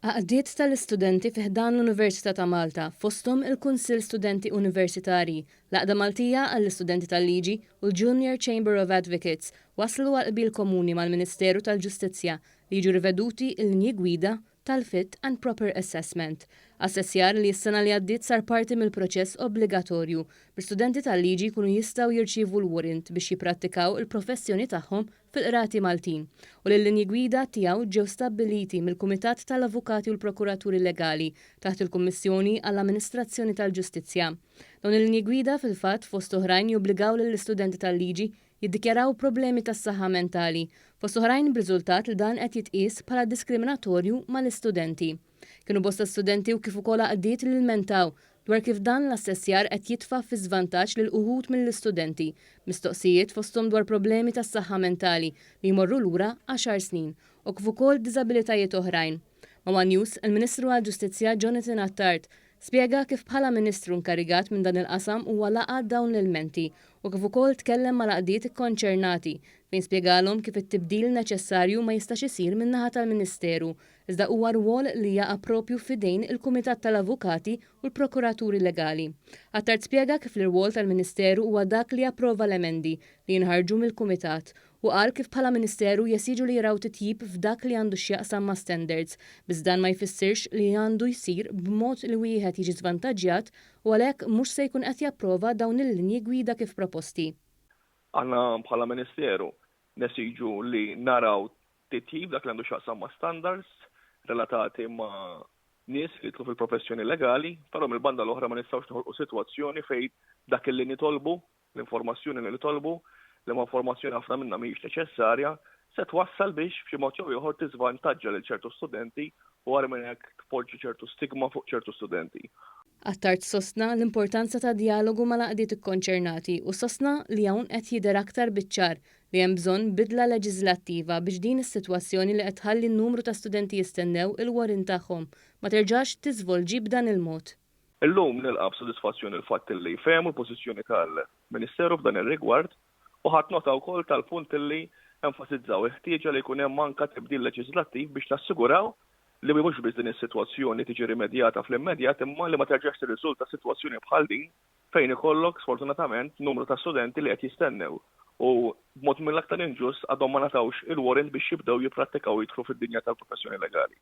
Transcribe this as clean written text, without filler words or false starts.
Għaqdiet tal-istudenti fi ħdan l-Università ta' Malta, fosthom il-Kunsill Studenti Universitarji, l-Għaqda Maltija għall-Istudenti tal-Liġi u l-Junior Chamber of Advocates waslu għal qbil komuni mal-Ministeru tal-Ġustizzja li jiġu riveduti l-linji gwida tal-Fit and Proper Assessment. Assessjar li s-sena li għaddiet sar parti mill-proċess obbligatorju biex studenti tal-liġi jkunu jistgħu jirċievu l-warrant biex jipprattikaw il-professjoni tagħhom fil-qrati Maltin u li l-linji gwida tiegħu ġew stabbiliti mill-Kumitat tal-Avukati u l-Prokuraturi Legali taħt il-Kummissjoni għall-Amministrazzjoni tal-Ġustizzja. Dawn il-linji gwida fil-fatt fost oħrajn jobbligaw lill-istudenti tal-liġi jiddikjaraw problemi tas-saħħa mentali, fost oħrajn b'riżultat li dan qed jitqies bħala diskriminatorju mal-istudenti. Kienu bosta studenti u kif ukoll għaqdiet li lmentaw dwar kif dan l-assessjar qed jitfa' fi żvantaġġ lil uħud mill-istudenti, mistoqsijiet fosthom dwar problemi tas-saħħa mentali li jmorru lura għaxar snin u kif ukoll diżabilitajiet oħrajn. Ma' one News, il-Ministru għall-Ġustizzja Jonathan Attard spjega kif bħala Ministru inkarigat minn dan il-qasam huwa laqa' dawn l-ilmenti u kif ukoll tkellem mal-għaqdiet ikkonċernati fejn spjegalhom kif it-tibdil neċessarju ma jistax isir min-naħa tal-Ministeru iżda huwa rwol li jaqa' proprju f'idejn il-Kumitat tal-Avukati u l-Prokuraturi Legali. Attard spjega kif l-irwol tal-Ministeru huwa dak li japprova l-emendi li jinħarġu mill-Kumitat u qal kif bħala Ministeru jesiġu li jaraw titjib f'dak li għandu x'jaqsam ma' standards, biss dan ma jfissirx li għandu jsir b'mod li wieħed jiġi żvantaġġjat u għalhekk mhux se jkun qed japprova dawn il-linji gwida kif proposti. Aħna bħala Ministeru nesiġu li naraw titjib dak li għandu x'jaqsam ma' standards relatati ma' nies li jidħlu fil-professjoni legali, però mill-banda l-oħra ma nistgħux noħolqu sitwazzjoni fejn dak li nitolbu, l-informazzjoni li nitolbu, liema informazzjoni ħafna minnha mhijiex neċessarja, se twassal biex b'xi mod jew ieħor tiżvantaġġa lil ċertu studenti u agħar minn hekk tpoġġi ċertu stigma fuq ċertu studenti. Attard sostna l-importanza ta' djalogu mal-għaqdiet ikkonċernati u sostna li hawn qed jidher aktar biċ-ċar li hemm bżonn bidla leġiżlattiva biex din is-sitwazzjoni li qed tħalli numru ta' studenti jistennew il-warrant tagħhom ma terġax tiżvolġi b'dan il-mod. Illum nilqa' b'sodisfazzjon il-fatt li fehmu l-pożizzjoni tal-Ministeru f'dan ir-rigward u ħadt nota wkoll tal-punt li enfasizzaw il-ħtieġa li jkun hemm anke tibdil leġiżlattiv biex nassiguraw li mhux biss din is-sitwazzjoni tiġi rimedjata fl-immedjat imma li ma terġax tirriżulta sitwazzjoni bħal din fejn ikollok sfortunatament numru ta' studenti li qed jistennew u b'mod mill-aktar inġust għadhom ma ngħatawx il-warrant biex jibdew jipprattikaw u jidħlu fid-dinja tal-professjoni legali.